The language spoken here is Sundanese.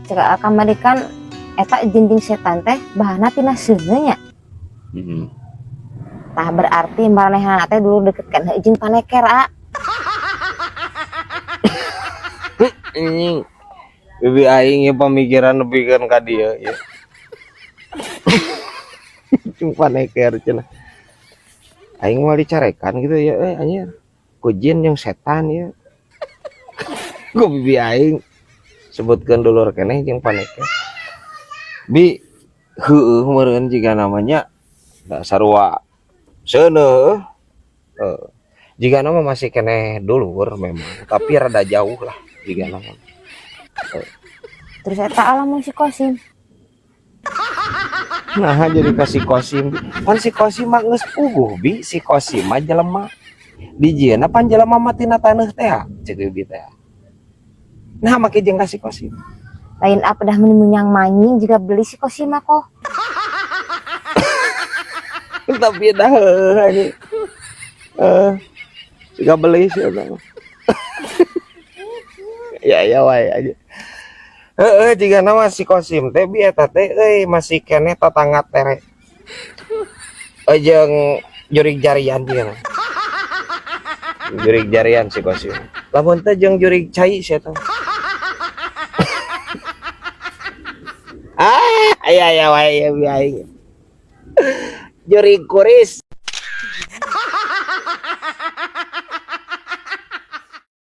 Cek kamari kan eta jin jeung setan teh bahanna tina seuneu nya. Heeh. Tah, berarti maranehna teh dulu deket kan jeung paneker, A. Anjing. Bibi aing ya pamikiran nepikeun ka dieu ya. Cuma paneker cenah. Aing mah dicarekan gitu ya, eh anjir. Ku jin jeung setan ya. Ku bibi aing sebutkeun dulur keneh jeung paneker. Bi, heueuh meureun jiga namanya da sarua seuneuh. Heuh. Jiga nama masih keneh dulur memang, tapi rada jauh lah jiga nama. Terus eta lamun si Kosim? Nah, jadi kasih Kosim. Pan si Kosim mah geus puguh, Bi. Si Kosim mah jelema. Dijieunna pan jelema mah tina taneuh teh, cek bibi teh. Nah, make jeung ka si Kosim. Lain apa dah, meni munyang manying juga beli si Kosim mah kok. Tapi dah heueuh anjing. Eh, siga beli sih eta mah. Ya ya wae aja. Heeh, jiga nama si Kosim teh, Bi, eta teh euy masih keneh tatangga tere. Jeung jurig jarian jiga. Jurig jarian si Kosim. Lamun teh jeung jurig cai si eta. Ah, aya aya wae ya bi aing. Jurig kuris.